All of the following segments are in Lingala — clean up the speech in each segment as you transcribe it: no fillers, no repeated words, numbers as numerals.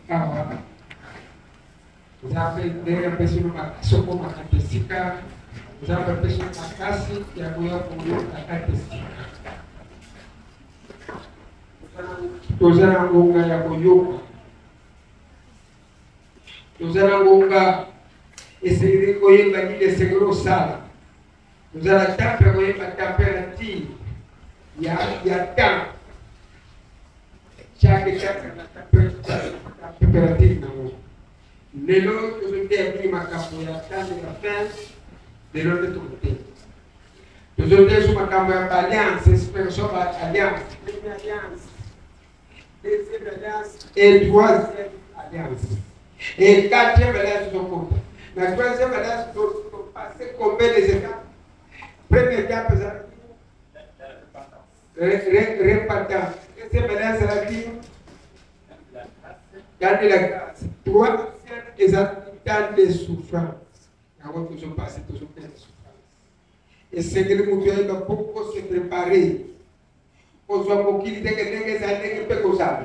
Awa Nzambe ndenge apesi yo makasi okoma kati esika Nzambe apesi yo makasi ya koya koyoka kati esika. Toza na ngonga ya koyoka, toza na ngonga esengeli koyeba nini esengeli osala. Toza na tempe ya koyeba temperature ya temps. Chaque étape na température nango. Lelo tozoteya mingi makambo ya temps de la fin, lelo nde tokoteya. Tozoteya so makambo ya baalliance, expression ba alliance, première alliance, deuxième alliance et troisième alliance. Et quatrième alliance tozokota. Na troisième alliance topasse combien des étapes? Première étape ezalaki repentance. Deuxième alliance ezalaki temps de la grâce. Troisième ezalaki temps de souffrance. Yango tozopasse, tozokende souffrance. Esengeli moto ayeba mpo kose prepare kozwa mokili ndenge ndenge ezali ndenge mpe kozala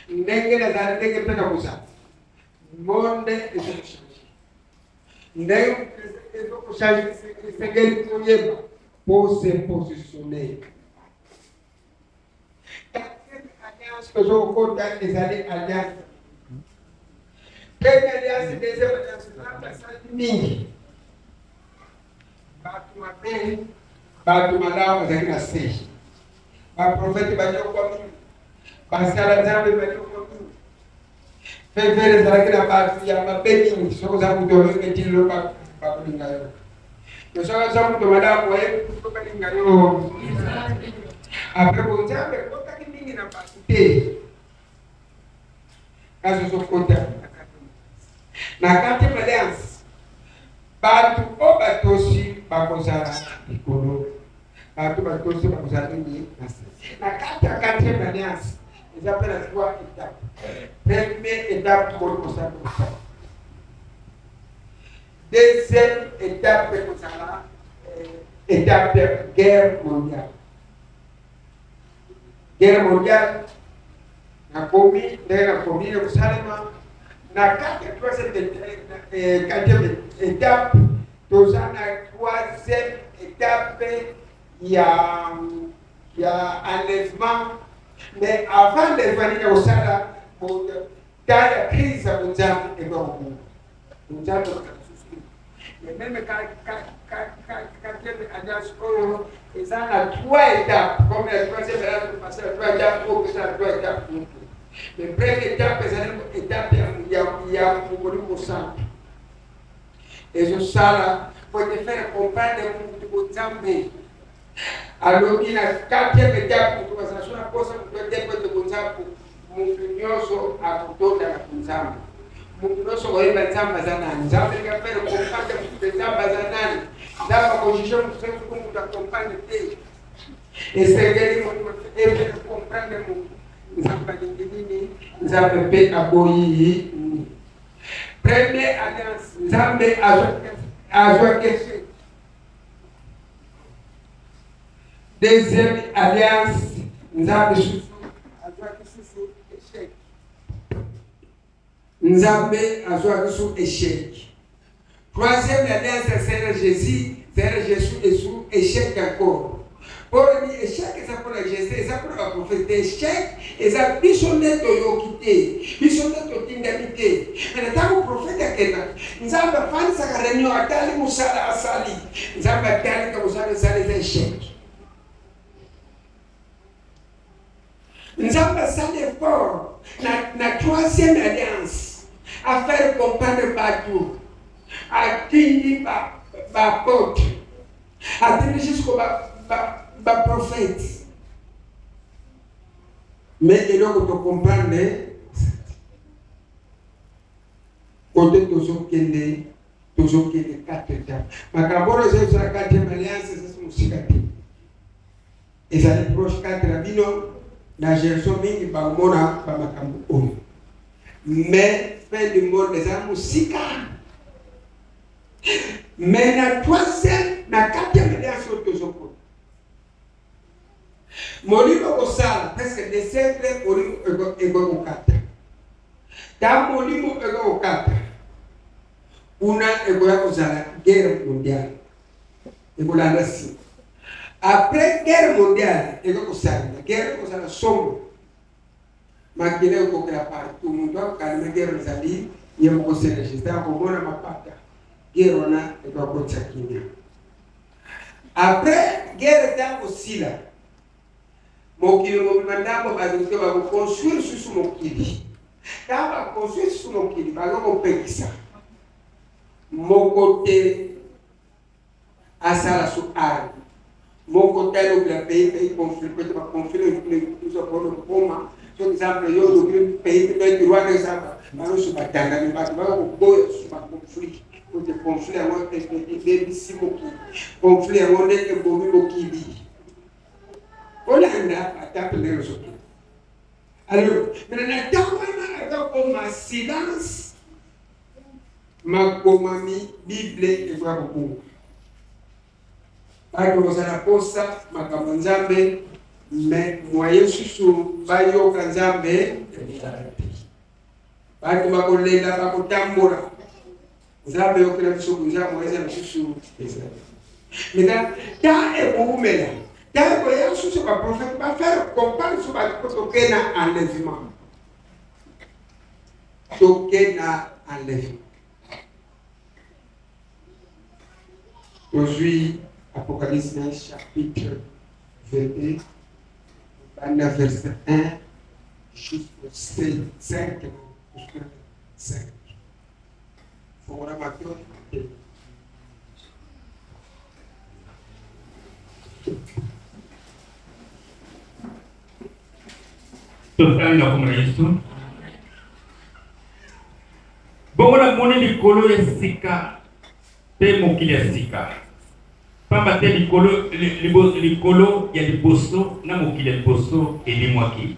ndenge nazali ndenge mpe nakozala. Monde ezokochange ndenge ezokochange, esengeli koyeba mpo se positionner. Quatrième alliance tozokota ezali alliance première alliance, deuxième alliance. Nzambe asali mingi, bato mabe, bato malamu bazalaki na se, baprofete banyokwa mingi, basala Nzambe banyokwa mingi. Fevere ezalaki na bato ya mabe mingi. Soki oza moto olenge ti lelo bakolinga yo, soki oza moto malamu oyebi balinga yo. Apres bonzambe ekotaki mingi na bato te, kasi ozokota na quatrième alliance, bato oyo batosi bakozala likolo, bato batosi bakozala nini na se. Na kati ya quatrième alliance eza mpe na trois étapes. Première étape, molimo santo kosala. Deuxième étape ekozala étape ya guerre mondiale. Guerre mondiale nakomi ndenge nakomi ekosalema na kati ya troisième, quatrième étape. Toza na troisième étape ya enlèvement, mais avant enlèvement nini kosala? Ta ya crise ya bonzambe ekoya kobunga bonzambe. Mais même quatrième alliance oyo eza na trois étapes, comme la troisième alliance passe na trois étapes, oyo eza na trois étapes. Mais première étape ezali étape ya Molimo Santo ezosala po te faire comprendre mutu bonzambe. Alobi na quatrième étape, moto bazala so na posa moto te, po ete bonzambe, moto nyonso akotonda na bonzambe, moto nyonso koyeba Nzambe aza nani. Nzambe eka faire comprendre moto Nzambe aza nani. Nzambe akojuge moto soki moto acomprendre te. Esengeli moto efaire comprendre moto Nzambe alingi nini, Nzambe mpe aboyi nini. Première alliance, Nzambe azwaki échec. Deuxième alliance, Nzambe susu azwaki susu échec. Nzambe azwaki susu échec. Troisième alliance ya Seigneur Jésus, Seigneur Jésus esu échec encore. Mpo ni échec eza mpona Jésus, eza mpona baprofete te. Échec eza biso nde toyoki te, biso nde totindami te. Me na ntango profete akenda, Nzambe afandisaka réunion, atali mosala asali. Nzambe atali ka mosala esali eza échec. Nzambe asali effort na troisième alliance à faire comprendre bato, atindi baapôtre, atindi jusqu'au baprophète, mais eloko tocomprendre kote tozokende, tozokende quatre étapes. Makambo oyo ezosala quatrième alliance ezasi mosika te, ezali proche. Quatre na bino na génération mingi bakomona bamakambo oyo, mais fin du monde eza mosika. Mais na troisième, na quatrième alliance oyo tozokota, molimo kosala presque 2 siècles, molimo ekokokata. Ntango molimo ekokokata kuna, ekoya kozala guerre mondiale ekolanda nsima. Après guerre mondiale ekokosalema guerre, ekozala somo, makila ekokela partout. Moto akokalima guerre ezali ye moko Serge. Akomona mapata, guerre wana ekokotisa kimia. Après guerre, ntango sila, mokili mobimba ndambo bato te bakoconstruire susu mokili. Ntango baconstruire susu mokili, bazokopekisa moko te asala su arme, moko te alobela pays pays conflit, po ete baconflit mpona kokoma. So exemple, yo olobi pays mpe Rwanda, eza banyonso batandami, bato bakoboya susu baconflit, po ete conflit yango ebebisi mokili, conflit yango nde ebomi mokili. Olanda batape ndenge ozokende. Alors mena na ntango wana akokoma silence, makomami Bible ekoya kobunga, bato kozala posa makambo Nzambe, me moyen susu bayoka Nzambe ekozala te. Bato bakolela, bakotambola, Nzambe yokela biso, Nzambe eza lisusu ezali. Maintenant ta ekoumela, ta ekoya susu, baprofete bafaire comprendre so bato po toke na enlèvement, toke na enlèvement. Tozwi Apocalypse chapitre 22, banda verset 1 jusqu'au 5, jusqu'au 5. Fongola matoi. Totali na komona Yesu. Bongo namoni likolo ya sika mpe mokili ya sika, pamba te likolo, likolo ya liboso na mokili ya liboso elimwaki,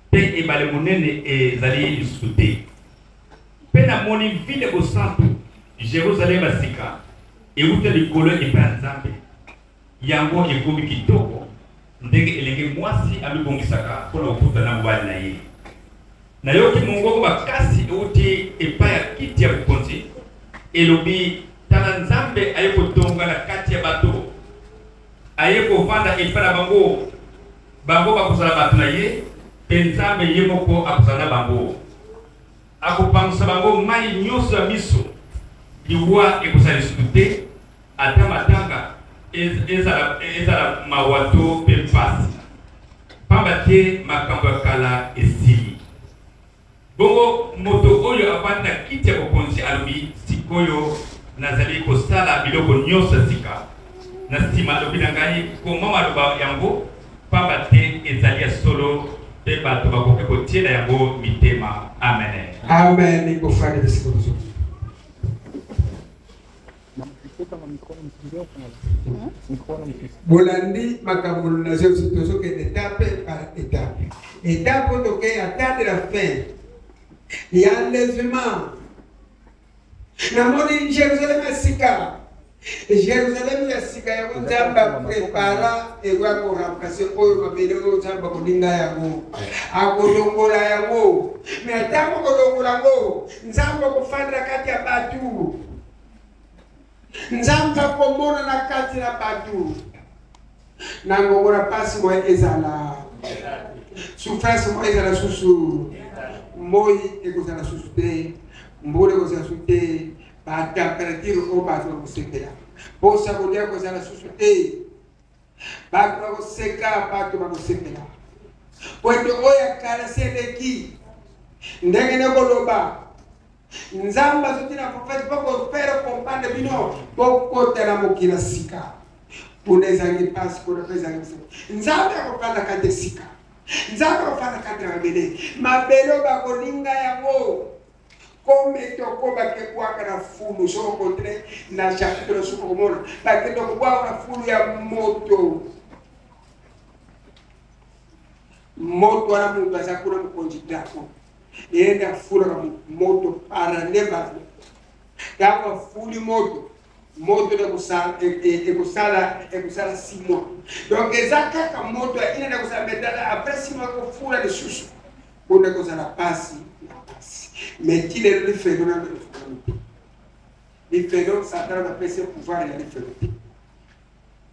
mpe ebale monene ezali lisusu te. Mpe namoni vile bosantu, Jerusalem ya sika, euta likolo epai ya Nzambe. Yango ekomi kitoko ndenge elenge mwasi amibongisaka mpo na kokutana na mobali na ye. Nayoki mongongo makasi euti epai ya kiti ya bokonzi, elobi: Tala, Nzambe aye kotonga na kati ya bato, aye kovanda epai na bango, bango bakozala bato na ye, mpe Nzambe ye moko akozala na bango. Akopangusa bango mai nyonso ya miso, liwa ekozala lisusu te, ata matanga ezala, ezala mawa to mpe mpasi, pamba te makambo ya kala esili. Bongo moto oyo avandi na kiti ya bokonzi alobi: Sikoyo nazali kosala biloko nyonso ya sika. Na nsima alobi na ngai: Koma maloba yango, pamba te ezali ya solo mpe bato bakoki kotiela yango mitema. Amen. Amen. Kofanda bisika kozonga. Bolandi makambo nazo, tozokende étape par étape, étape oyo tokei ata de la fin ya enlèvement. Namoni Jérusalem ya sika. Jérusalem ya sika yango Nzambe aprepara, ekoya koremplace oyo mabele oyo Nzambe akolinga yango, akolongola yango. Me ntango kolongola yango, Nzambe akofandela kati ya bato, Nzambe akomona na kati na bato na ngongo na mpasi moye ezala, souffrance moye ezala susu, moi ekozala susu te, mbula ekozala susu te, batemperature oyo bato bakosepela, mposa kolia kozala susu te, bato bakoseka, bato bakosepela, po ete oyo ya kala se eleki. Ndenge nde koloba, Nzambe azotina prophète mpo kofaire comprendre bino bokota na mokili ya sika. Kuna ezangi mpasi, kuna mpe ezangi bisengo. Nzambe akofanda kati esika, Nzambe akofanda kati na mabele, mabele oyo bakolinga yango comme etoko bakebwaka na fulu. Soki okontre na chapitre, soki okomona bakende kobwaka na fulu ya moto, moto wana moto aza kuna, mokonzi dragon ye nde afulaka moto parale bato. Ntango afuli moto, moto ekosala 6 mois, donc eza kaka moto ya ina nde ekosala metala. Après 6 mois, ekofula lisusu. Kuna ekozala pasi na pasi. Mais ti lelo lifelo nano efungwami te. Lifelo Satana bapesi ye pouvoir ya lifelo te.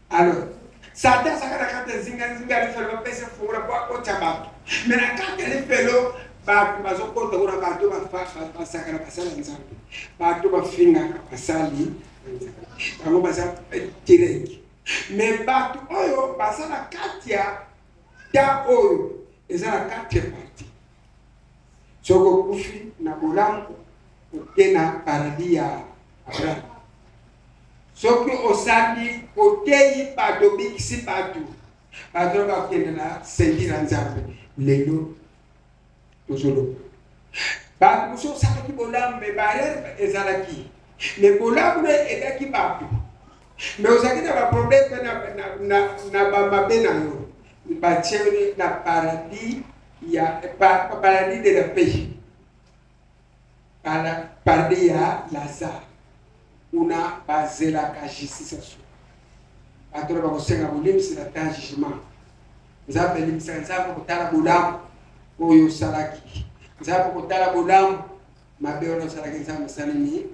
Alors Satan azalaka na kati ya nzinganzinga ya lifelo, bapesi ye fungola mpo akotya bato. Mais na kati ya lifelo bato bazokota kuna, bato basakana basali ya Nzambe, bato bafingaka basali ya Nzambe, bango baza direct. Mais bato oyo baza na kati ya ta oyo eza na quatrième partie, soki okufi na bolamu oke na paradis ya Abraham, soki osali oteyi bato obikisi bato, bato wana bakokende na sendi na Nzambe. Lelo tozoloba bato mosusu osalaki bolamu me barriere ezalaki, me bolamu na edaki bato, me ozalaki na baproblème mpe na bamabe na yo, batie yo na paradis ya paradis de la paix, paradis ya Lazare. Kuna bazelaka justice ya suka, bato na bakosenga bolimbisi na temps jugement. Nzambe elimbisaka, Nzambe kotala bolamu oyo osalaki, Nzambe kotala bolamu mabe wana osalaki, Nzambe asali nini?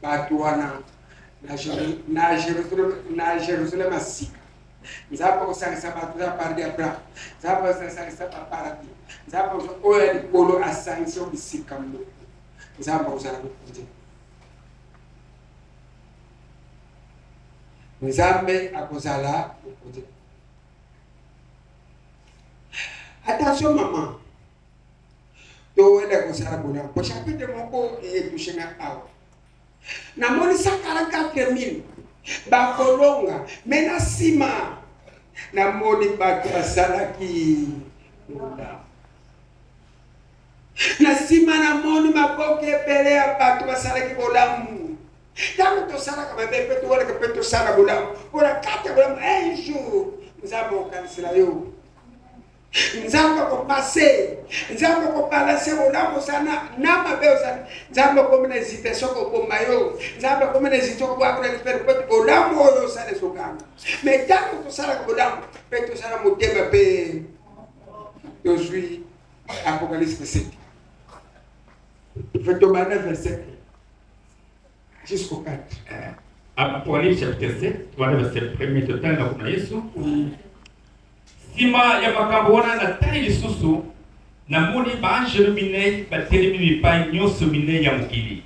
Bato wana na Jerusalem ya sika, Nzambe akosangisa bato za paradis Abraham, Nzambe akosangisa baparadis, Nzambe oyo ya likolo asangisi yo bisika moko, Nzambe akozala mokonzi, Nzambe akozala mokonzi. Attention mama, towenda kosala bolamu po chapitre moko etouche nga awa, namoni 144 000 bakolonga, me na nsima namoni bato basalaki bolamu. Na nsima namoni maboko ebele ya bato basalaki bolamu. Ntango tosalaka mabe mpe towalaka mpe tosala bolamu, mpo na kati ya bolamu un jour Nzambe akokanisela yo, Nzambe akopase, Nzambe akobalanse bolamu osala na mabe osala. Nzambe akomi na hésitation koboma yo, Nzambe akomi na hésitation kobwaka na lifelo mpo ete bolamu oyo osala ezokanga. Me ntango tosalaka bolamu mpe tosala motema mpe tozwi Apocalypse 7, tobanda verset jusqu'au 4. Apocalypse chapitre 7, wana verset premier, totanga kuna Yesu. Nsima ya makambo wana natali lisusu, namoni baangelu minei batelemi bipai nyonso minei ya mokili,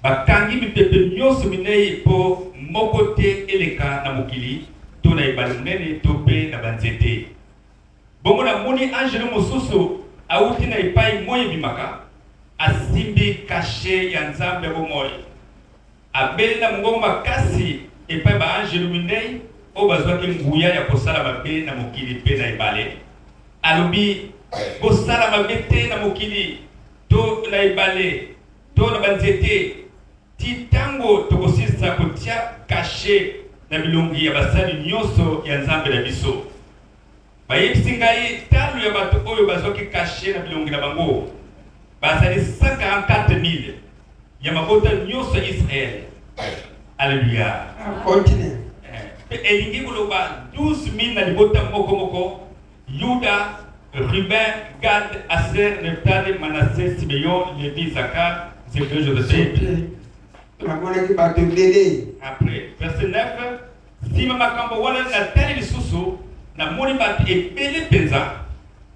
bakangi mipepe nyonso minei mpo moko te eleka na mokili to na ebale monene to mpe na banzete. Bongo namoni angelu mosusu awuti na epai moi ebimaka, asimbi kashe ya Nzambe ya bomoi. Abeli na mongongo makasi epai baangelu minei oyo bazwaki nguya ya kosala mabe na mokili mpe na ebale, alobi, Bosala mabe te na mokili to na ebale to na banzete, ti tango tokosilisa kotia kashe na bilongi ya basali nyonso ya Nzambe na biso. Bayebisi ngai talo ya bato oyo bazwaki kashe na bilongi na bango, bazali 144 000 ya mabota nyonso ya Israele. Alleluia. Continue. Mpe elingi koloba 12 000 na libota moko moko: Yuda, Ruben, Gad, Aser, Neftali, Manase, Simeon, Levi, Zakar, Zebulon, Joseph. Namonaki bato ebele. Après verset 9, nsima makambo wana natali lisusu, namoni bato ebele mpenza,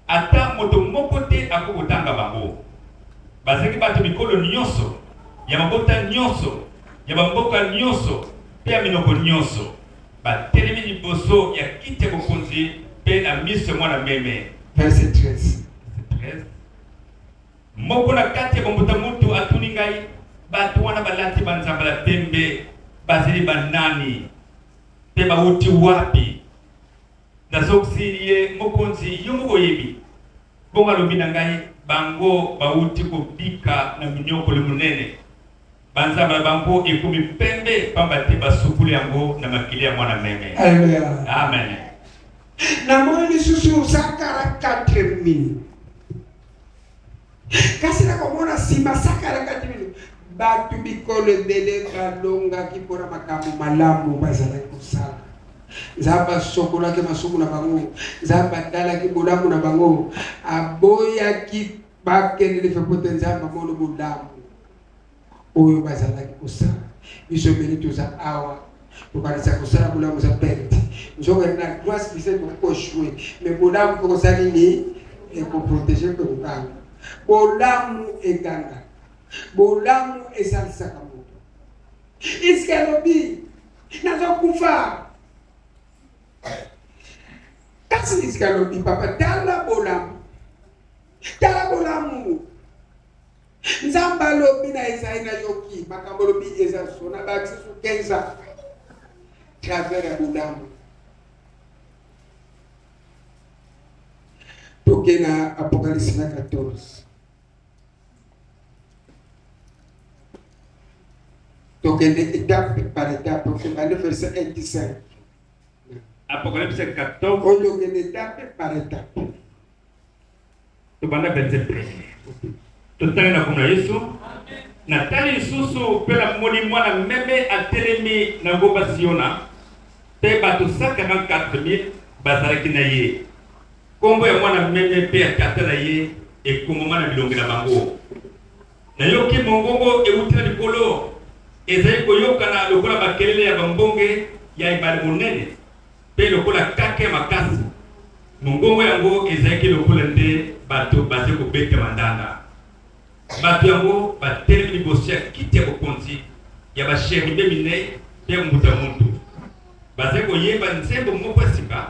ata moto moko te akoki kotanga bango. Bazalaki bato bikolo nyonso, ya mabota nyonso, ya bamboka nyonso mpe ya minoko nyonso, batelemi liboso ya kiti ya bokonzi mpe na miso ya mwana meme. Verset 13. 13. Moko na kati ya bambuta mutu atuni ngai, bato wana balati banzambala pembe bazali banani mpe bauti wapi? Nazongisi ye, mokonzi, yo moko oyebi. Bongo alobi na ngai, bango bauti kobika na minyokoli monene, banzambala bango ekomi pembe pamba te basukuli yango na makili ya mwana meme. Alléluia. Amen. Namoni lisusu 144 000, kasi nakomona nsima 144 000 bato bikolo ebele balongaki mpona makambo malamu bazalaki kosala. Nzambe asokolaki masumu na bango, Nzambe atalaki bolamu na bango, aboyaki bakende life mpo te Nzambe amoni bolamu oyo bazalaki kosala. Biso ebele toza awa tokanisa kosala bolamu eza perte, nzoka na grâce biso tokoki kojoue mais bolamu mpe kosala nini? Ekoprotege mpe kokanga. Bolamu egangaka, bolamu esalisaka moto. Iske alobi nazokufa, kasi iske alobi papa tala bolamu, tala bolamu. Nzambe alobi na Ezai, nayoki makambo olobi eza so na bakisi su 15 ans travers ya bolamu. Toke na Apocalypse na 14, tokende étape par étape, okebande verset 1 ti 5. Apocalypse 14. Oyo tokende étape par étape. Tobanda verset premier. Totangi na kombo na Yesu. Natali lisusu mpe namoni mwana meme atelemi na ngomba Siona, mpe bato 144 000 bazalaki na ye. Kombo ya mwana meme mpe ya tata na ye ekomama na bilongi na bango. Nayoki mongongo euti na likolo, ezali koyokana lokola makelele ya bambonge ya ebale monene mpe lokola kake ya makasi. Mongongo yango ezalaki lokola nde bato bazali kobeta mandanda. Bato yango batelemi liboso ya kiti ya bokonzi ya basheribe minei mpe ya mbuta muntu. Bazali koyemba nzembo moko ya sika,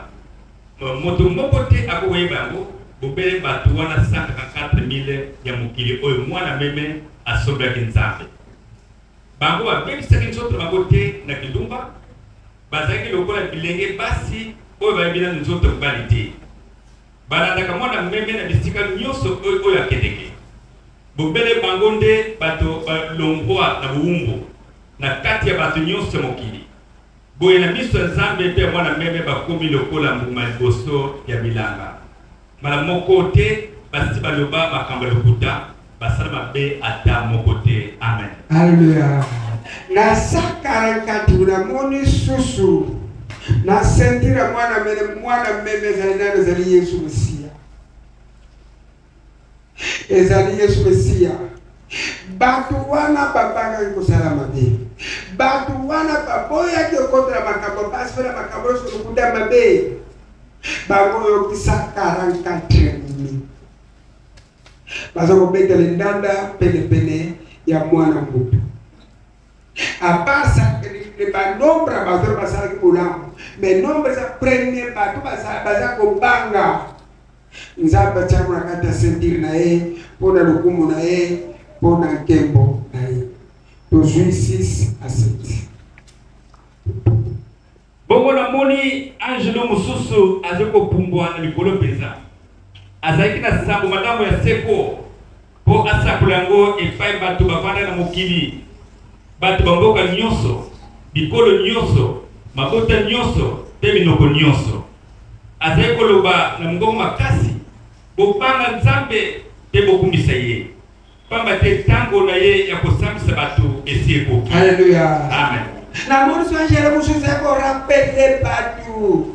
moto moko te akoki koyeba yango, bobele bato wana 144 000 ya mokili oyo mwana meme asombelaki Nzambe. Bango babebisaki nzoto na bango te na kindumba, bazalaki lokola bilenge basi oyo bayebi nanu nzoto ya mobali te. Balandaka mwana meme na bisika nyonso oyo akendeke. Bobele bango nde bato balongwa na bowumbu na kati ya bato nyonso ya mokili. Boye na miso ya Nzambe mpe ya mwana meme bakomi lokola mbuma liboso ya bilanga. Mbala moko te basi baloba makambo ya lokuta, basala mabe ata moko te. Amen. Alleluya. Na 144 namoni susu na ceinture ya mwana meme. Mwana meme ezali nani? Ezali Yesu Mesiya, ezali Yesu Mesiya. Bato wana babangaki kosala mabe, bato wana baboyaki kokotela makambo basi mpe na makambo nyonso lokuta mabe. Bango oyoki 144 mille baza kobetela ndanda penepene ya mwana moto. Apart banombre ya bato oyo basalaki bolamu, mais nombre eza premier, bato baza kobanga Nzambe, atiango na kati ya ceinture na ye mpo na lokumu na ye, mpo na nkembo na ye. Tozwi 6 à 7. Bongo namoni angelo mosusu azali kopumbwa na likolo mpenza. Azalaki na sango malamu ya seko mpo asakola yango epai bato bavanda na mokili, bato bamboka nyonso, bikolo nyonso, mabota nyonso mpe minoko nyonso. Azali koloba na mongongo makasi: "Bobanga Nzambe mpe bokumisa ye, pamba te ntango na ye ya kosambisa bato esi ekoki." Alleluya. Amen. Namoni so angele mosusu ya korappeler bato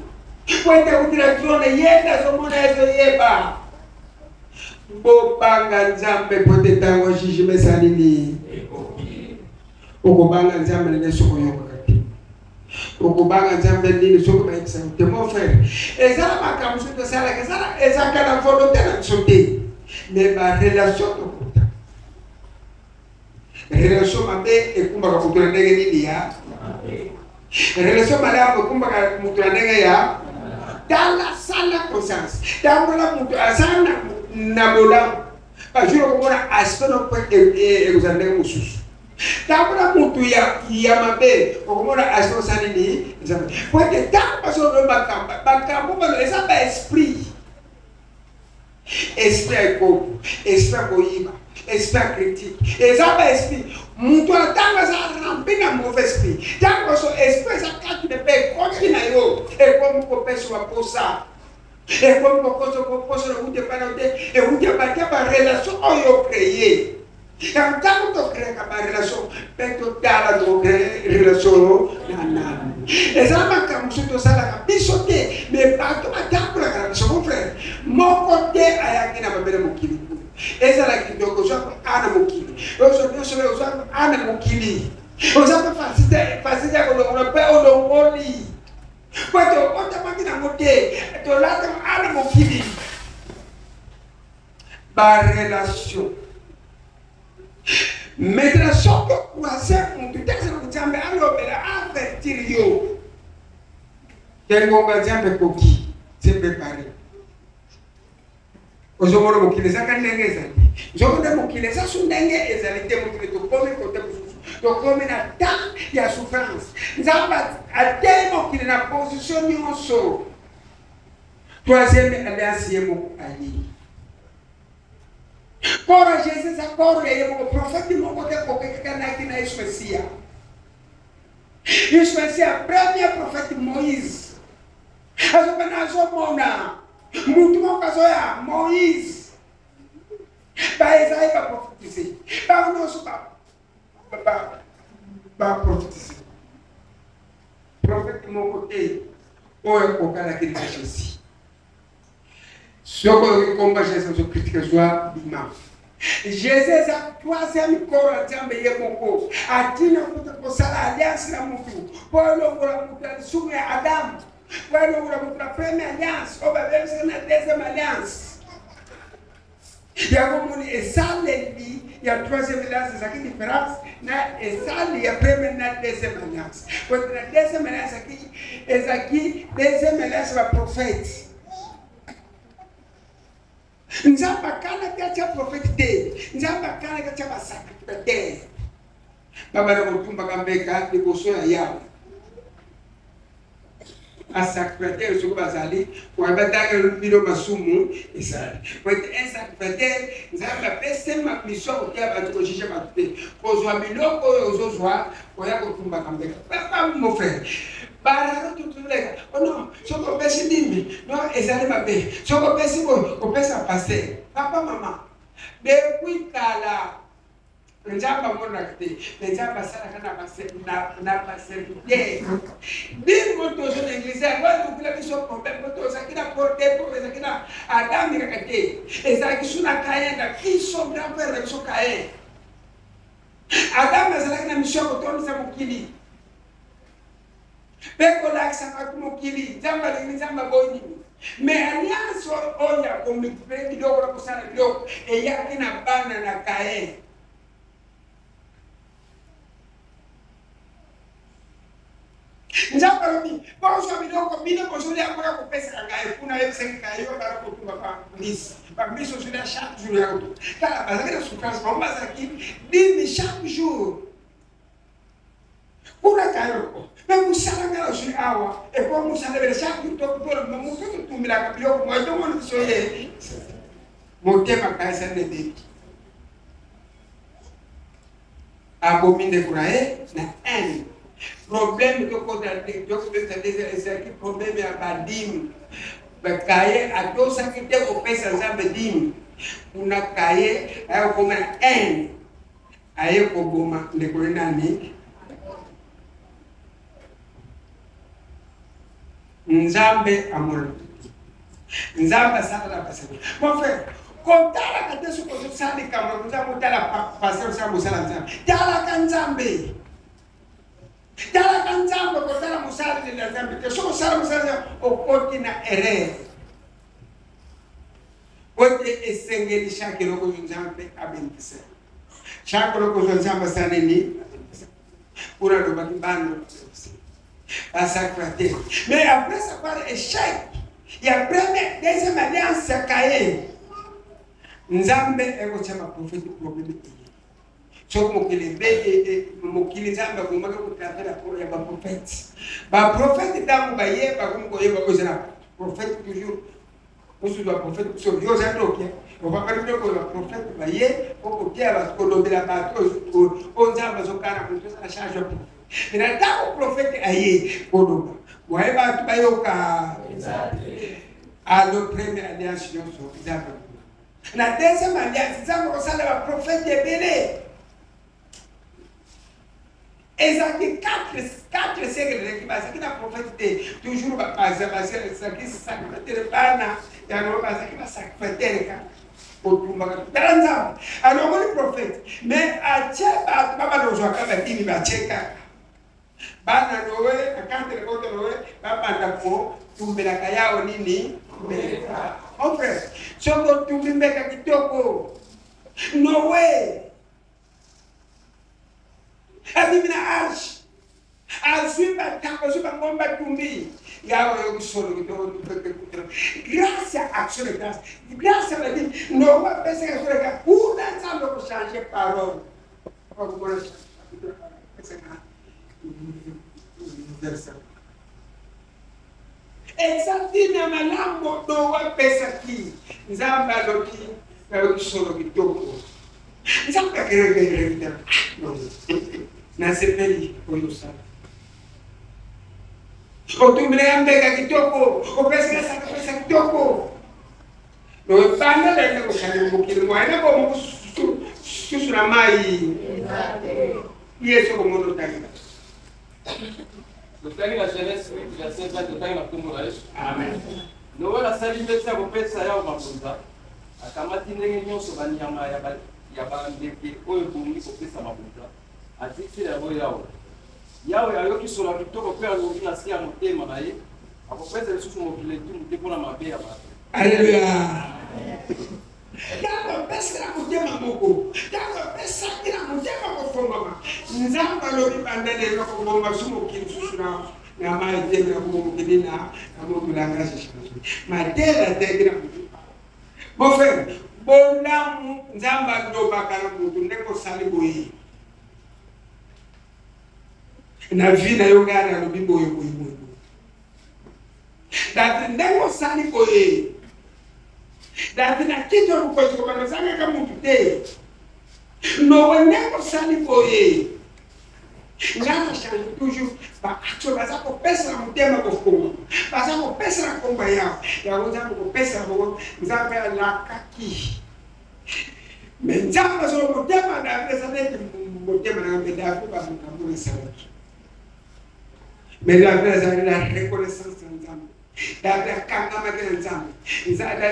po ete akutila trône, ye nde azomona, ezoyeba: bobanga Nzambe po te ntango jugement esali nini. Okobanga Nzambe nini soki oyokaka te? Okobanga Nzambe nini soki bayebisaka te? Mon frère, eza na makambo soki tosalaka, ezalaka na volonté na biso te, mais barelation tokota, relation mabe ekumbaka moto na ndenge nini ya relation malamu ekumbaka moto na ndenge ya. Tala, sala conscience, tambola moto aza na bolamu, bajour okomona aspect no mpe ekozala ndenge mosusu. Tambola motu ya mabe, okomona aspect osala nini. Nzambe po ete ntango bazoloba makambo balo eza baesprit, esprit ya ekobo, esprit ya koyiba, esprit ya critique, eza baesprit. Moto wana ntango aza rempli na mauvais esprit, ntango so esprit eza kati na mpe ekoti na yo, ekomi kopesa baposa, ekomi kokosa koposa na wuti epai na yo te, ewuti ebati ya barelation oyo ocréer. Yango ntango tocréaka barelation mpe totala tocréer relation na nani. Eza makambo mosusu tosalaka biso te, me bato batambolaka na biso. Mon frère, moko te ayaki na mabele mokili kuna. Ezala kindoki ozwaka a na mokili, ozwa nyonso ozwaka a na mokili, oza mpe fasite ya kolongola mpe olongoli po ete obotamaki nango te, tolataka a na mokili. Barelation maintenant, soki ocroise motu te azala Nzambe alobela avertir yo te, ngonga Nzambe ekoki, se prépare. Ozomona mokili ezaka ndenge ezali, nzoko nde mokili eza su ndenge ezali te. Mokili tokomi kote mosusu, tokomi na temps ya souffrance. Nzambe atei mokili na position nyonso. Troisième alliance, ye moko aye koro Jésus eza koro ya ye moko. Prophète moko te kokekekanaki na Yesu Mesiya. Yesu Mesiya, premier prophète Moïse, azobana azomona mutu moko azoya. Moïse, baezai baprofetise, bango nyonso baprofetise. Prophète moko te oyo akokanaki na Jésus. Soki oyoki komba Jésus, ozocritiquer, zwa bima. Jésus eza troisième corps ya Nzambe ye moko atina kuta kosala alliance na mutu mpo elongola mutu ya lisumu ya Adamu, mpo elongola mutu na première alliance oyo babebisaka na deuxième alliance. Yango moni esaleli ya troisième alliance ezalaki différence na esali ya première na deuxième alliance, po ete na deuxième alliance ezalaki deuxième alliance baprophète. Nzambe akanaki atya prophète te, Nzambe akanaki atya basacrificateur babanda kotumbaka mbeka liboso ya Yawe. Basacrificateur soki bazali koya batangela bino masumu ezali, po ete un sacrificateur, Nzambe apesi mission koteya bato, kojuger bato te, kozwa biloko oyo ozozwa koya kotumbaka mbeka. Papa, mon frère, bararo tutuleka. Oh non, soki opesi dîme non, ezali mabe. Soki opesi boye, kopesa pasteur. Papa, mama, depuis kala Nzambe amonaka te, me Nzambe asalaka na baserviteur. Bino tozo na église, yango elukila biso problème, po tozalaki na porte po ezalaki na Adami kaka te, ezalaki su na Kayen na biso, grand frère na biso Kayen. Adamu azalaki na mission ya kotondisa mokili mpe kolakisa bato mokili, Nzambe alingi, Nzambe aboyi nini. Mais alliance oyo ya komultiplie biloko na kosala biloko eyaki na bana na Kayen. Nzambe alobi: bozwa biloko bino bozolia mpaka kopesaka ngai. Kuna ayebisaki ngai: yo bala kotumba bambisi, bambisi ozolia chaque jour ya kotumba. Tala, bazalaki na souffrance, bango bazalaki dîme chaque jour. Kuna kayo me mosala ngai nazwi awa eko mosala ebele chaque jour, tokotolamba moto totumbelaka biloko moye tomona biso ye motema kaisa nde abomi ndeko na ye na haine. Problème tokota tokobeta ezalaki problème ya badîme. Bakaye atosaki te kopesa Nzambe dîme. Kuna Kaye aya kokoma na haine, aye koboma ndeko ye nani. Nzambe amona, Nzambe asalaka basali. Mon frère, kotalaka te soki ozosala likambo Nzambe, otala pasteur osala mosala Nzambe. Talaka Nzambe, talaka Nzambe, kotala mosala ya Nzambe te. Soki osala mosala Nzambe, okoti na erreur, po ete esengeli chaque eloko oyo Nzambe abengisa, chaque eloko oyo Nzambe asala nini. Kuna alobaki bana basacrificateur, mais après ça par échec ya première deuxième alliance ya Kayen, Nzambe ekotia baprofete. Problème eye soki mokili ebe mokili, Nzambe akomaki kotravers ya baprofete. Baprofete ntango baye, bakomi koyeba oyo eza na prophète toujours mosusu. Baprofete biso yo oza ndoki, obakali biloko. Baprofete baye po koteya bato, kolobela bato oyo Nzambe azokana. Moto oza na charge ya prophète. Mais na ntango prophète aye koloba, waye bato bayoka. Alo première alliance nyonso Nzambe, na deuxième alliance Nzambe kosala baprofete ebele. Ezalaki 4 siècle eleki, bazalaki na prophète te. Toujours bazalaki sacrificateur, bana ya Noe bazalaki ba sacrificateur kaka kotumbaka. Tala Nzambe alongoli prophète, mais atie bato babanda kozwaka badimi, batie kaka bana Noe na 4 kote Noe babanda kotumbelaka yao nini mbeka. Mon frère, soki otumbi mbeka kitoko, Noe abimi na arche, azwi batako, azwi bangomba, atumbi yawe, oyoki solo kitoko grâce ya action de grâce, grâce ya badimi Noe apesaka solo ka kuna. Nzambe kochange parole, okomona apesaka verset eza ntina malamu. Noe apesaki, Nzambe alobi: nayoki solo kitoko. Nzambe akerekerekita, nasepeli oyo osala, otumbelaka mbeka kitoko, opesaka sakapesa kitoko. Banda lende kosala mokili moyena bomo susu na mai ye soko mono otangi. Totangi na Genèse 8 verset 20, totangi na nkombo na Yesu. Amen. Noel asali mbesi ya kopesa Yawe mabonza, akamati ndenge nyonso banyama ya bandeke oyo ebongi kopesa mabonza, azikisela yango Yawe. Yawe ayoki solo ya kitoko mpe alobi na se ya motema na ye: akopesa lisusu mokili etumbu te mpona mabe ya bato. Alleluya. Ntango apesaki na motema moko, ntango apesaki na motema kofongama, Nzambe alobi: banda lelo kobomba su mokili susu na mai te, na mokili na moto. Langage change matela teki na motu. Mon frère, bolamu Nzambe alobaka na motu ndenge osali boye na vie na yo, ngai nalobi boye boye boye boye. David, ndenge osali boye, David, na kiti ya mokonzi kobanda ozangaka motu te. Noe, ndenge osali boye, ngai na change toujours baaction. Baza kopesa na motema kofonga, baza kopesa na komba yawe yango Nzambe kopesa bango. Nzambe alakaki, mais Nzambe azolo motema David eza neti motema na ngai. David, bamakambo esalaki, mais David azalaki na reconnaissance ya Nzambe. David akangamaki na Nzambe,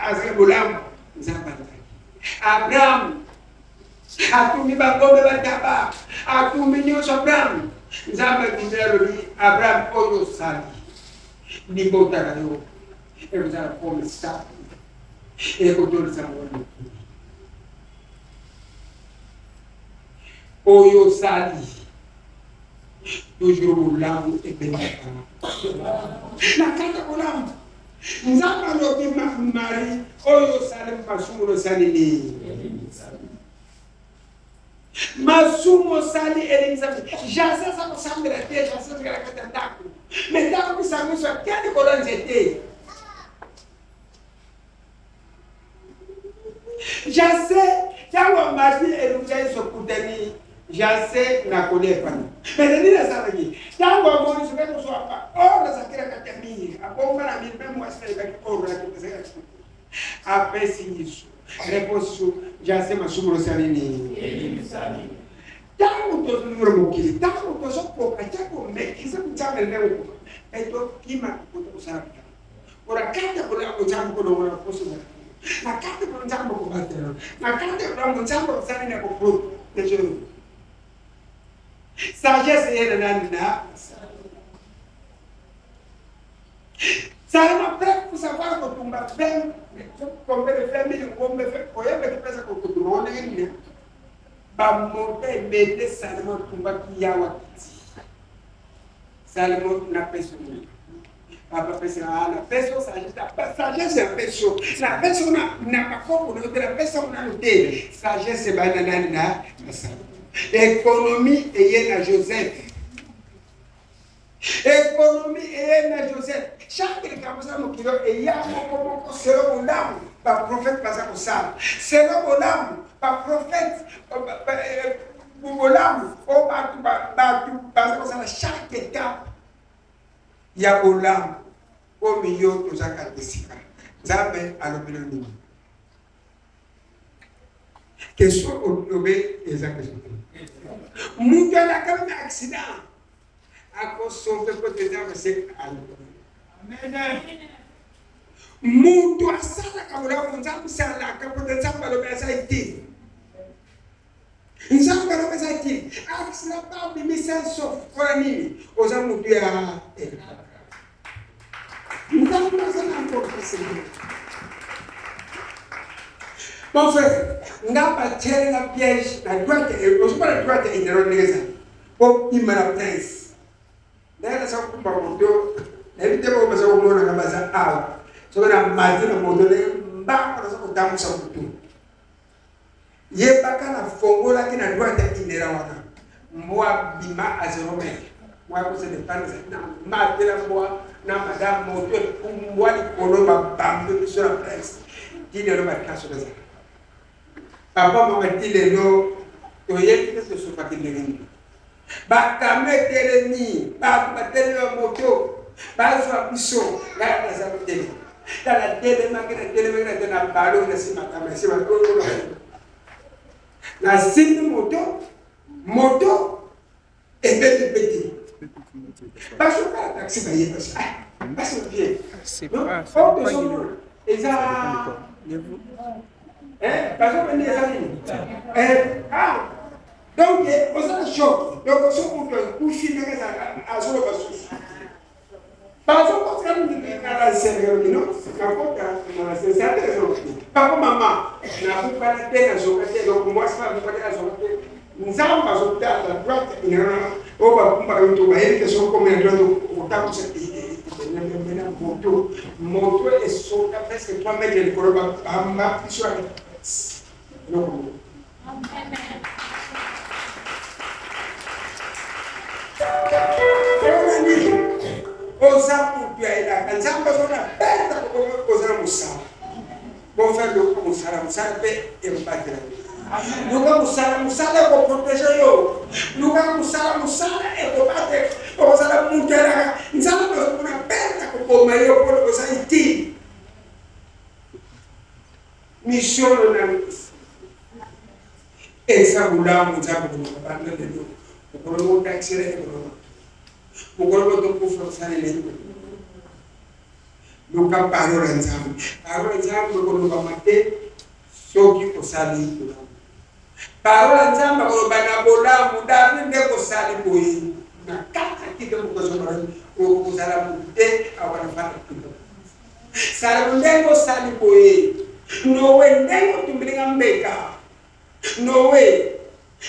azalaki bolamu Nzambe alakaki. Abraham atumbi bangombe, bataba, atumbi nyonso. Abraham, Nzambe atumbi, alobi: Abraham, oyo osali, libota na yo ekozala comme ça, ekotolisa ngo mokili. Oyo osali, toujours bolamu ebendaka na kati ya bolamu. Nzambe alobi: Marie, oyo osali, masumu osali nini, masumu osali elimisami. Jase aza kosambela te, jase azikala kati ya ndako, mais ntango misango atia likolo ya nzete, jase ntango amati elungi ya Yesu okutani jase na kolia epana. Mais nini asalaki? Ntango amoni soki kozwaka or azalaki na kati ya mur, abomba na mur, mpe mwasi nayebaki or akipesaki, apesi Yesu. Réponse su jase: masumu osali nini? Ntango tozongola mokili, ntango tozokoka te komekisa Nzambe ndenge okoka, mpe tokima kota kosala bitano ora kati ya bolamu Nzambe kolongola poso na kati ya Nzambe kobatela na kati ya bolamu Nzambe kosala na koprotéger. Sagesse ye na nani na salama preuve pour savoir kotumba 20, combien de 20 000 ngombe, oyebaki mpesa kotumba ngo ndenge nini. Bamonta ebele Salomo atumbaki yawa kiti. Salomo, napesi nini? Papa pesi na napesi sagesse, sagesse napesi yo, napesi yo na bakoko na yo te, napesi yango nano te. Sagesse ebandi na nani? Na Salomo. Économie eye na Joseph, économie eye na Joseph. Chaque likambo eza mokili eya moko moko selon bolamu baprophète baza kosala, selon bolamu baprophète, bolamu oyo bato baza kosala. Chaque étape ya bolamu oyo yo tozaka esika Nzambe alobeli nini. Question olobe eza question te. Moto alaka meme accident akosauve mpo te Nzambe se moto asalaka bolamu, Nzambe asalaka mpo te Nzambe alobi aza te, Nzambe alobi aza te. Accident babimi sain sauf mpona nini? Oza moto ya elaka. Nzambe aza na importance. Mon frère, nga batiele nga piège na droite, ozomona droite inero ndenge ezali po bima na prince. Ndenge naza kokumba moto, nayebi te oyo baza komonaka baza awa. Soki na mati na moto ndenge mbango naza kotambusa moto. Yebaka na fongolaki na droite ya inera wana, mbwa bima a 0 mètre. Mwa ko se dépendre na matela mbwa na madame moto epumbwa likolo babambe biso na prince. Ti lelo batrace ezala. Papa mama ti lelo toyebi te tosopaki ndenge nini. Bakamio etelemi, bato batelemi ba moto bazwa biso, ngai naza kotelema. Tala natelemaki, natelemaki, natelemaki na balo na nsima kama nsima nasimbi moto, moto ebeti beti. Basokala taxi baye basi ah basi vie. Oyo tozomona eza eh bazomona eza nini? Eh ah donc oza na choc, donc soki moto akufi ndenge ezalaka azoloba susu bazokotaka na sergino nakota na sensate papa mama nabukana te nazoka te donc mwasi nabuka te nazoka te. Nzambe azotala droite oyo bakumbaka mito bayebi te soki okomi na droite okotambusa na moto, moto esoka presque 3 mètre likolo bamba biso ya eloko moko. Oza moto ya elaka, Nzambe azona beta oza na mosala. Mon frère, luka mosala, mosala mpe ekobatela yo. Luka mosala, mosala ekoprotege yo. Luka mosala, mosala ekobatela. Okozala moto ya elaka, Nzambe azomona beta koboma yo mpo oza utile. Mission na eza bolamu Nzambe koloba banda lelo mokolo moko taxi ekoloba mokolo moko tokufa tosaleli. Luka parole ya Nzambe, parole ya Nzambe ekolobama te soki osali bolamu. Parole ya Nzambe akoloba na bolamu. David nde kosali boye na kati ya kite mokozomara okozala motu te awa na fanda kite. Salomo ndenge osali boye, Noe ndenge otumbilinga mbeka, Noe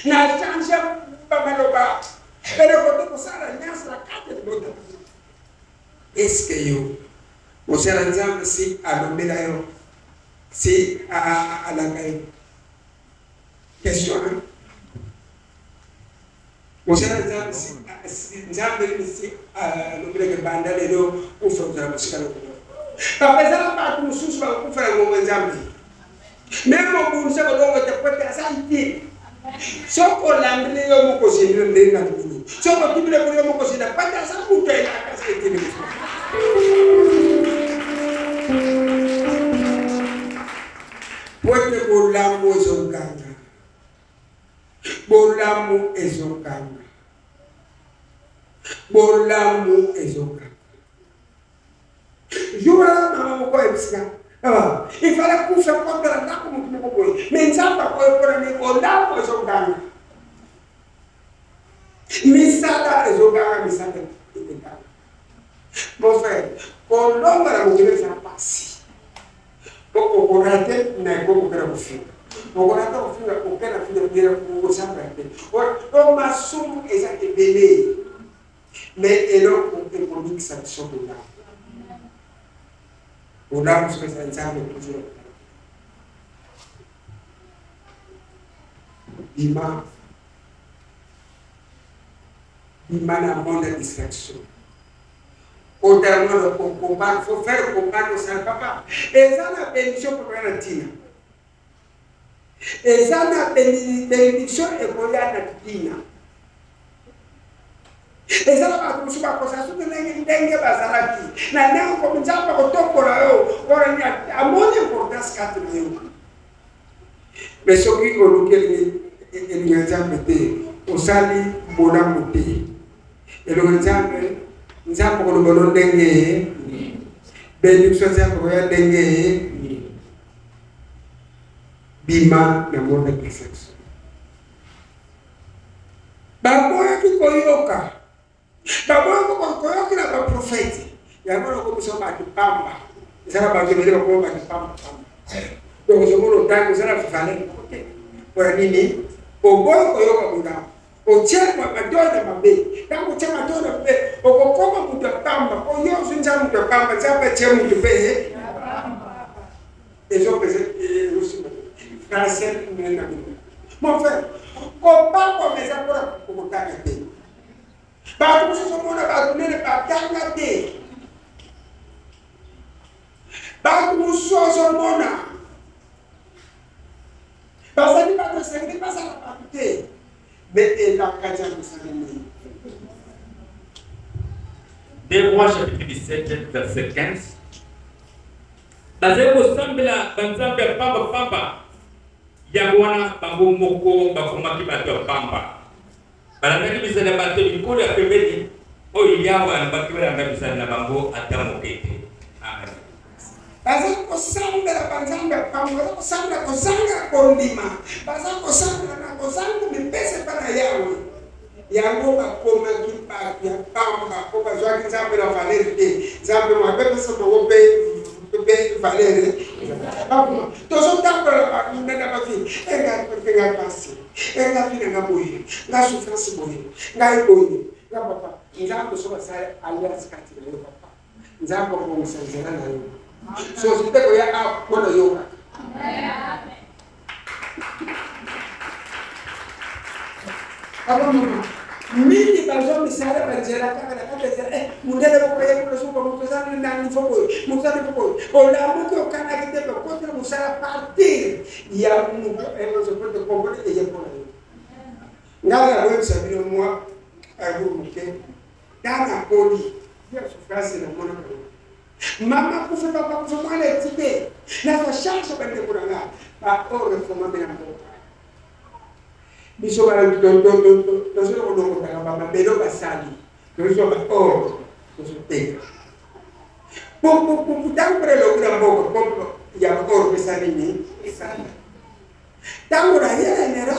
na change bamaloba eloko te kosala nyonso na kati ya libota. Eske yo mosala Nzambe si alobela yo, si alaka yo? Question hein? Mosala Nzambe si Nzambe nini si alobelaka banda lelo kufa kozala mosika lokola papa. Ezala bato mosusu bakokufa na ngonga Nzambe me mobundisa kolongo te po te aza utile. Soki olandeli yo moko ozindila ndenge na libulu, soki otubile bulu yo moko ozinda po te aza moto elaka aza utile. Po ete bolamu ezoganga, bolamu ezoganga, bolamu ezoganga. Jour wana mama moko ayebisika il fallait kufa kotala ndako motu moko boye, me Nzambe akoyo mpona nini? Bolamu ezoganga, misala ezoganga, misala ezoganga. Mon frère, kolonga na mokili eza pasi po okorate na ekoki okenda kofinga, okorate kofinga, okenda finga ngela kosambela te. O masumu eza ebele, me eloko ekobikisa biso bolamu, bolamu soki eza Nzambe toujours. Bima, bima na monde ya distraction. Kota monde okomprendre, faut faire comprendre osala papa eza na bénédiction papa na ntina, eza na bénédiction ekoya na ntina. Eza na bato mosusu bakozala soki ndenge ndenge bazalaki na ndenge komi Nzambe akotombola yo mpona nini? Amoni importance kati na yo. Me soki oluki elingi ya Nzambe te, Osali bolamu te. Eloko Nzambe, Nzambe koloba no ndenge benediction Nzambe koya ndenge bima na monde ya perception. Baboyaki koyoka, baboyaki koyokela baprofete, yango nakomisa bato pamba. Eza na bato ebele bakoma bato pamba pamba. Donc ozomona otangi oza na valeur moko te. Mpona nini? Oboyi koyoka bolamu, otie matoi na mabe. Ntango otie matoi na mabe, okokoma moto ya pamba. Po yo ozwi Nzambe moto ya pamba, Nzambe atie moto mpe ezopesa ezosimba français na bino. Mon frère, kopambwama eza mpona kokotanga te. Bato mosusu omona bato nene batanga te. Bato mosusu ozomona bazali bato esengeli bazala bato te, me elaka Nzambe esali nini? 2 Rois chapitre 17 verset 15. Bazali kosambela banzambe ya pamba pamba, yango wana bango moko bakomaki bato ya pamba. Balandaki bizaleli ya bato ya bikolo ya pembeni oyo Yawe alobaki balanda bizaleli na bango ata moke te. Amen. Baza kosambela banzambe ya pamba, baza kosambela kozanga kondima, baza kosambela na kozanga mipesa epai na Yawe. Yango bakomaki bato ya pamba mpo bazwaki Nzambe na valere te. Nzambe mabe pesa bango mpe mpe valere. Tozotambola na bavi engai pasi enga vi na nga boye, nga souffrance boye, ngai boye, nga papa. Nzambe soki asali alliance kati na yo papa, Nzambe akobongisa nzela na yo. Société koya awa mpo na yoka. Papa mama, mingi bazwa misala banzela kaka na kati ya nzela. Eh, mondele moko ye kuna soki moto aza na niveau boye, moto aza niveau boye, olamuki okanaki te bakoti na mosala partir ya moto ezokote kompone eye mpona yo. Ngai nakoyebisa bino mwa parcours moke. Ntango nakoli ya souffrance namonaka mama akufi, papa akufi, mwana etike, nazwa charge bandeko na nga baoyo reformame na mboka biso tozoli kolokotaka bamabele oyo basali, tozwa baor, tozoteka ntango mpona elongi na mboka pompe ya or pesa nini. Ntango naye na enera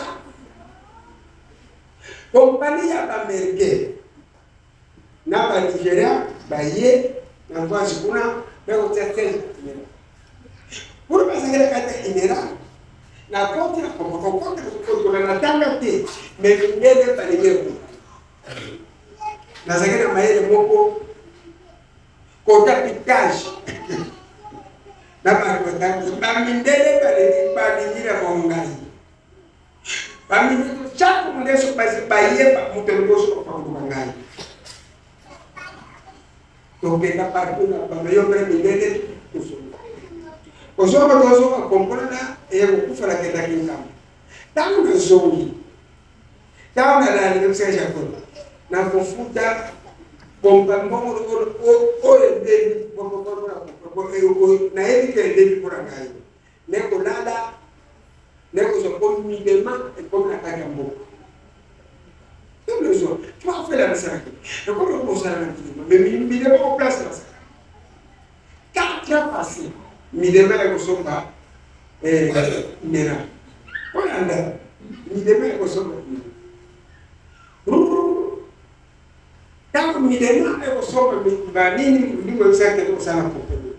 kompani ya baaméricain na banigeria baye na voyage kuna, bakotia 16 inera kuna basangelaka te inera na koti na kokota kokola na tanga te, me mindele balingi kuna. Nazalaki na mayele moko kota pitage na bato batangi bamindele balingi na bongai bamindele. Chaque mondele soki bayeba moto liboso bakoluka ngai, tokenda partout na bameyo mpe mindele tosolola kozonga tozonga komponana eye kokufa. Nakendaki nkambo. Ntango nazongi, ntango nalali nabisaka Jacob nakofuta kompa mbongo oyo ebebi, nayebi ke ebebi mpona ngai. Nekolala, nekozwa mpo milema ekomi na kati ya mboka. Tozwa twafela misalaki ekomi kosala na milema, mais milema ko place basala 4 ans passé milema ya kosomba mera olanda milema ya kosomba. Ntango milema ekosomba banini ndingo ebisaki kosala kopene,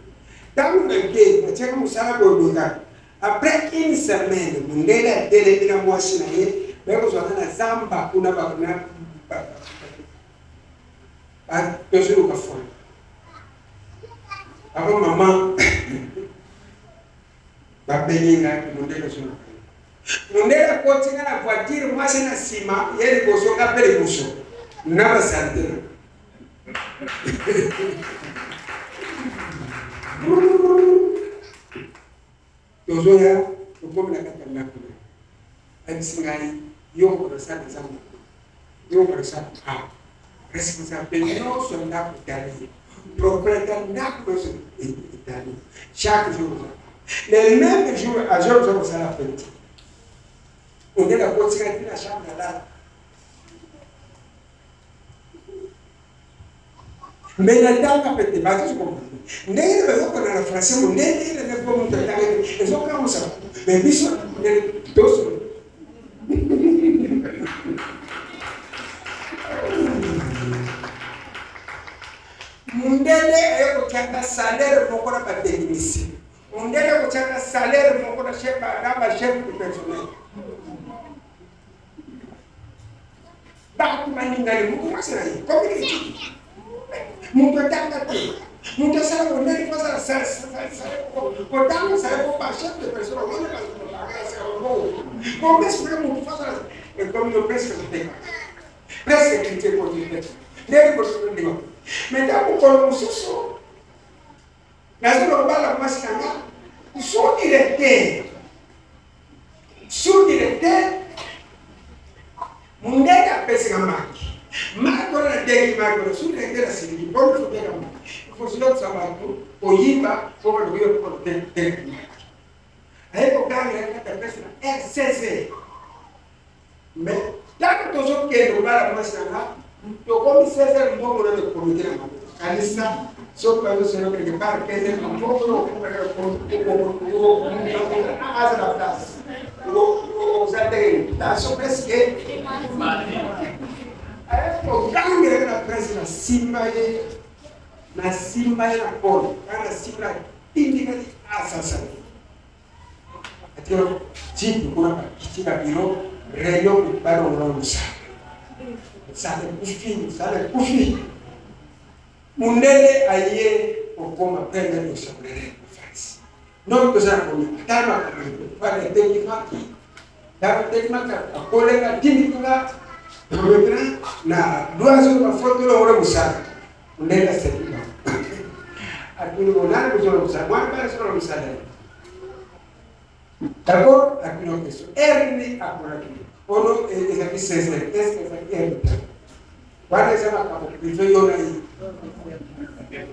ntango nake batiaki mosala boye kaka, après une semaine mondele atelemi na mwasi na ye, bayekozwaka na zamba kuna tozoluka fwana. Papa mama babengi ngai, mondele ozoluka. Mondele akoti nga na voiture, mwasi na nsima, ye liboso, nga mpe liboso na basante na tozoya. Tokomi na kati ya ndako na ayebisi ngai: yo okosala nzambe, yo okosala awa, responsable nyonso ya ndako etali, propriétaire ndako nyonso etali. Chaque jour, le même jour, azoza kosala peinture. Ondele akotika ti na chambre alala. Mais natanga mpe te, bazozi comprendre ndenge nini bazokona na français mondele na mpo moto atanga te, ezokamwisa. Mais biso mondele tosolo mundele aye kotiaka salaire moko na batechnicien, mundele akotiaka salaire moko na chef na bachef de personnel. Bato balingani, moto mwasi na ye community, moto atanga te, moto asala mondele fo asala kotanga sala po bachef de personnel wana bazobongo combien soki moto fo asala ekomi no presque koteka presque critique kote ndenge kotondima. Mais ntango mokolo mosusu nazoloba bala mwasi na nga sous directeur, sous directeur mundele apesaka maki maki wana, nateki maki wana. Sous directeur asiliki mpona foteka maki, fosilokisa bato koyiba po balokoyiba mpo teka maki. Aye kokangela kata pese na rcc. Mais ntango tozokende kobala mwasi na nga, tokomi 16, mbongo nano ekomite na maboko. Kanisa soki bazosolo quelque part 15, mbongo aza na place, oza ndenge taso presque okangelaka na prince. Nasimba ye, nasimba ye na polo kaka, nasimba, natindikaki asasa atio jipe kuna, bakiti na biro, réunion, balongola mosala, mosala ekufi, mosala ekufi. Mundele aye kokoma premier kosakolele France donc toza na komika tala makambo wana eteki maki, ntango eteki maki akolenga tindikanga maintenant na doazo bafoto longola mosala. Mundele aseki atuni monani kozonga mosala mwana bana sola mosala. D'abord atuni question: heure nini akolaki ono? Ezalaki 16 heures. Est ce que ezalaki heure wana? Eza makambo privé yo na ye.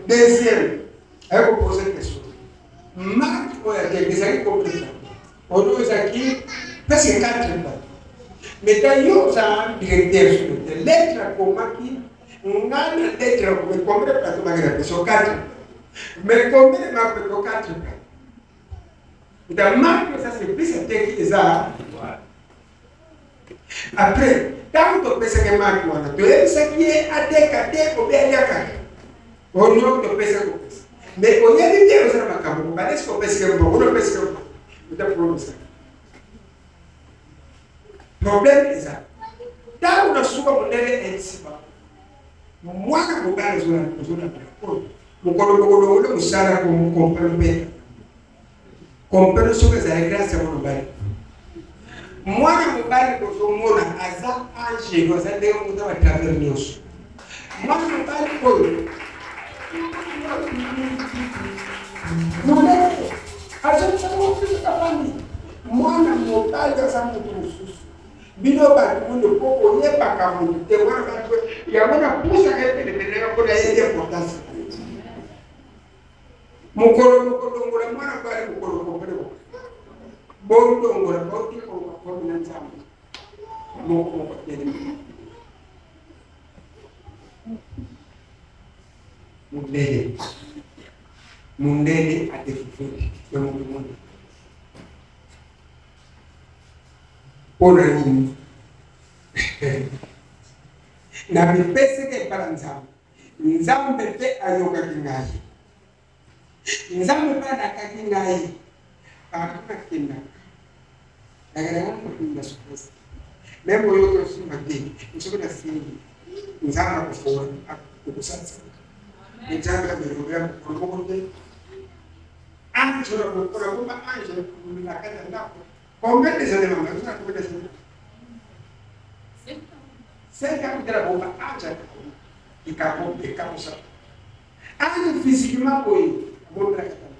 Deuxième, aye kopose question: maki oyo ateki ezalaki combien? Ono ezalaki presque 4 bato. Mais ta yo oza directeur sur le lettre akomaki nga na lettre akomaki combien de plateau maki na biso? 4. Mais combien de maki? 4 plateau. Nta maki, ça c'est plus ateki eza. Après, ntango topesaki maki wana, toyebisaki ye ateka te obe aliaka ono topesaki kopesa. Mais oyebi te oza na makambo balesi kopesaki mbongo, ono opesaki mbongo ota problème. Problème eza ntango na suka mondele ayebisi mwana mobali ozolanda oyo mokolo mokolongole mosala kompano mpe kompano soki ezali grâce ya mwana mobali. Mwana mobali ozomona aza angelo, aza ndenge moko na batravers nyonso. Mwana mobali oyo monene azosafandi, mwana mobali aza moto mosusu. Bino bato muno mpo koyebaka motu te. Mwana bato yango napusaka epenepeneka mpona yebi importance. Mokolo mokolongola mwana mobali, mokolo kompene bolongola bauti komi na Nzambe moko moko telemi. Mundele, mundele adécouvrir ya moto moni mpona nini na mipeseke epai na Nzambe. Nzambe mpe ayokaki ngai, Nzambe mpe alakaki ngai partout nakendaka, nakendaka na souffrance même oyoki osimba te. Soki nasimbi, Nzambe akofongola, akosalisa. Nzambe amelobela mokolo moko te ange nakokola bomba ange na kati ya ndako. Combien des années, mama? Ozala combien des années? 5 ans. Kutela bomba ange ekako ekakosa ange physiquement boye abombelaka tana,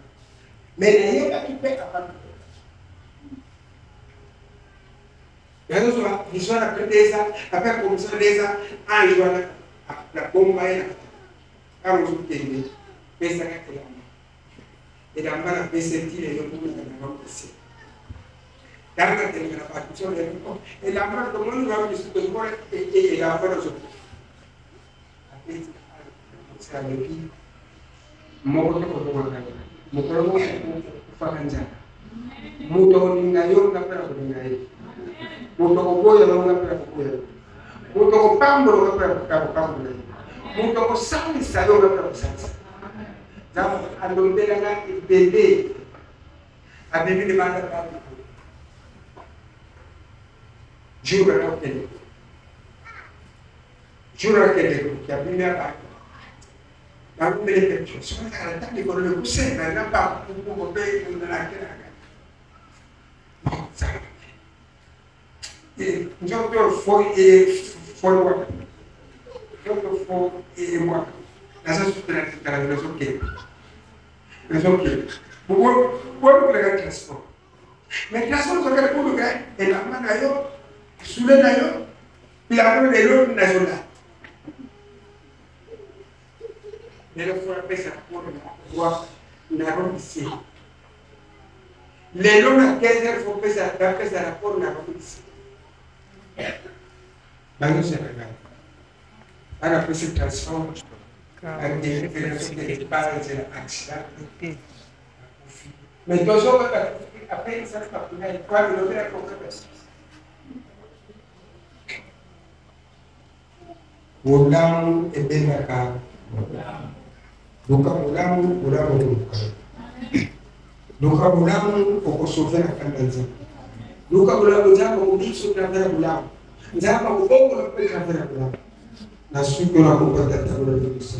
mais nayebaki mpe avant nazozwa vision après 2 ans, après commission 2 ans, ange wana nabomba ye na ntango ozokende pesaka elamba, elamba napesa ti lelo komonaka pese. Ntango natelemela bato so elamba tomoni ba biso tozomona elamba nazo apesi. Alobi moko te kobongaka ye mokolo moko okufaka nzala. Moto akolinga yo, nga mpe nakolinga ye. Moto akoboya yo, nga mpe nakoboya yo. Moto akopambola, nga mpe nakopambola ye. Moto akosalisa yo, nga mpe nakosalisa. Nzambe alombelanga ebele, abimi libanda bato jour anakokende, jour akende abimi abato nalobele quelque chose. Soki nazala ntango likolo lekusenga na bakukuko mpe nalakelaka bon, ça nzoto fo efolwaka, nzoto fo emwaka. Nazosutela, nazokende, nazokende bolukelaka transport, mais transport ozokende koluka elamba na yo, sule na yo, bilamba. Lelo nazolala, lelo fo apesa mpona wa narobise. Lelo na 15 heures fo pesa, bapesa rapport na robise. Bazosela ngai bana pesi transport, akende nzela, accident, akufi. Mais tozokaka après esali bakuna ekwami lobela kokaka. Bolamu ebengaka, luka bolamu, bolamu ekoluka. Luka bolamu, okosauve na kanda Nzambe. Luka bolamu, Nzambe akobikisa travers bolamu, Nzambe akobongola mpe travers bolamu. Na suki oyo nakopata ntango na liboso.